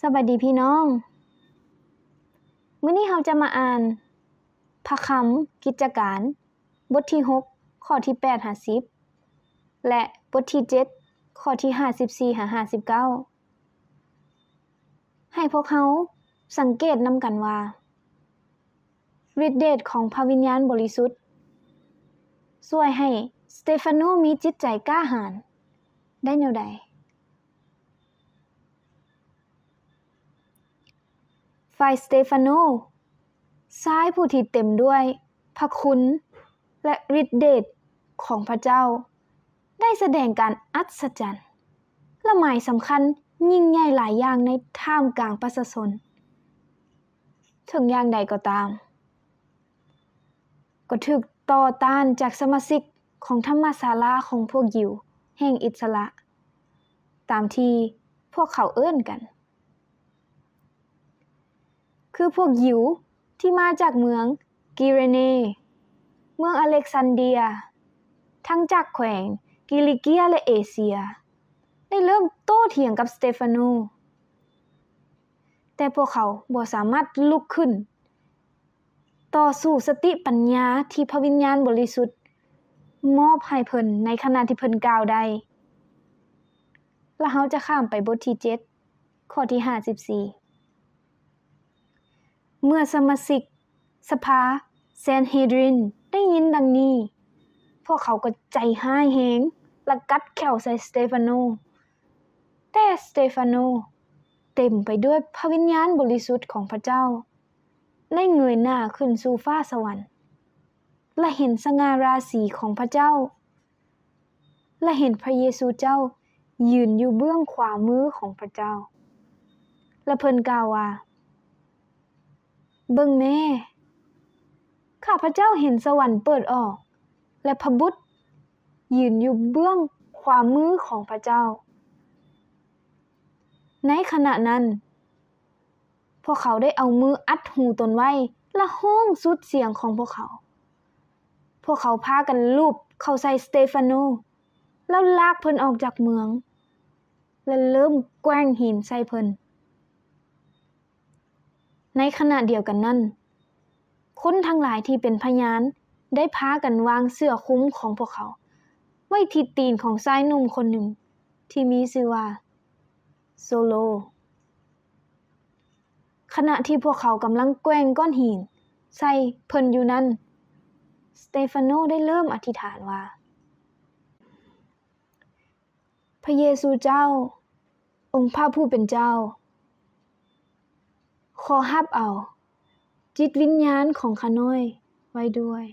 ສະບາຍດີພີ່ນ້ອງ, ມື້ນີ້ເຮົາຈະມາອ່ານພະຄຳກິດຈະການ ບົດທີຫົກ ຂໍ້ທີແປດຫາສິບ ແລະ ບົດທີເຈັດ ຂໍ້ທີຫ້າສິບສີ່ຫາຫ້າສິບເກົ້າ ໃຫ້ພວກເຮົາສັງເກດນຳກັນວ່າ ລິດເດດຂອງພະວິນຍານບໍລິສຸດ ຊ່ວຍໃຫ້ສະເຕຟາໂນມີຈິດໃຈກ້າຫານໄດ້ແນວໃດ? ຝ່າຍສະເຕຟາໂນ, ຊາຍຜູ້ທີ່ເຕັມດ້ວຍພະຄຸນ ແລະ ລິດເດດຂອງພະເຈົ້າ ໄດ້ສະແດງການອັດສະຈັນ ແລະ ໝາຍສຳຄັນຍິ່ງໃຫຍ່ຫຼາຍຢ່າງໃນທ່າມກາງປະຊາຊົນ. ເຖິງຢ່າງໃດກໍຕາມ, ກໍຖືກຕໍ່ຕ້ານຈາກສະມາຊິກຂອງທຳມະສາລາຂອງພວກຢິວແຫ່ງອິດສະລະ, ຕາມທີ່ພວກເຂົາເອີ້ນກັນ ຄືພວກຢິວທີ່ມາຈາກເມືອງກີເຣເນ, ເມືອງອາເລັກຊານເດຍ, ທັງຈາກແຂວງກິລິເກຍ ແລະ ເອເຊຍ ໄດ້ເລີ່ມໂຕ້ຖຽງກັບສະເຕຟາໂນ, ແຕ່ພວກເຂົາບໍ່ສາມາດລຸກຂຶ້ນຕໍ່ສູ້ສະຕິປັນຍາທີ່ພະວິນຍານບໍລິສຸດມອບໃຫ້ເພິ່ນໃນຂະນະທີ່ເພິ່ນກ່າວໄດ້. ແລະ ເຮົາຈະຂ້າມໄປບົດທີເຈັດ ຂໍ້ທີຫ້າສິບສີ່ ເມື່ອສະມາຊິກສະພາແຊນເຮດຣິນໄດ້ຍິນດັ່ງນີ້, ພວກເຂົາກໍໃຈຮ້າຍແຮງ ແລະ ກັດແຂ້ວໃສ່ສະເຕຟາໂນ. ແຕ່ສະເຕຟາໂນເຕັມໄປດ້ວຍພະວິນຍານບໍລິສຸດຂອງພະເຈົ້າ, ໄດ້ເງີຍໜ້າຂຶ້ນສູ່ຟ້າສະຫວັນ ແລະ ເຫັນສະຫງ່າລາສີຂອງພະເຈົ້າ ແລະ ເຫັນພະເຢຊູເຈົ້າຢືນຢູ່ເບື້ອງຂວາມືຂອງພະເຈົ້າ ແລະ ເພິ່ນກ່າວວ່າ, ເບິ່ງແມ້, ຂ້າພະເຈົ້າເຫັນສະຫວັນເປີດອອກ ແລະ ພະບຸດຢືນຢູ່ເບື້ອງຂວາມືຂອງພະເຈົ້າ. ໃນຂະນະນັ້ນ, ພວກເຂົາໄດ້ເອົາມືອັດຫູຕົນໄວ້ ແລະ ຮ້ອງສຸດສຽງຂອງພວກເຂົາ. ພວກເຂົາພາກັນລູບເຂົ້າໃສ່ສະເຕຟາໂນ ແລ້ວລາກເພິ່ນອອກຈາກເມືອງ ແລະ ເລີ່ມແກວ່ງຫີນໃສ່ເພິ່ນ. ໃນຂະນະດຽວກັນນັ້ນ, ຄົນທັງຫຼາຍທີ່ເປັນພະຍານໄດ້ພາກັນວາງເສື້ອຄຸມຂອງພວກເຂົາໄວ້ທີ່ຕີນຂອງຊາຍໜຸ່ມຄົນໜຶ່ງທີ່ມີຊື່ວ່າໂຊໂລ. ຂະນະທີ່ພວກເຂົາກຳລັງແກວ່ງກ້ອນຫີນໃສ່ເພິ່ນຢູ່ນັ້ນ, ສະເຕຟາໂນໄດ້ເລີ່ມອະທິຖານວ່າ, ພະເຢຊູເຈົ້າ, ອົງພະຜູ້ເປັນເຈົ້າ, ຂໍຮັບເອົາຈິດວິນຍານຂອງຂ້ານ້ອຍໄວ້ດ້ວຍ.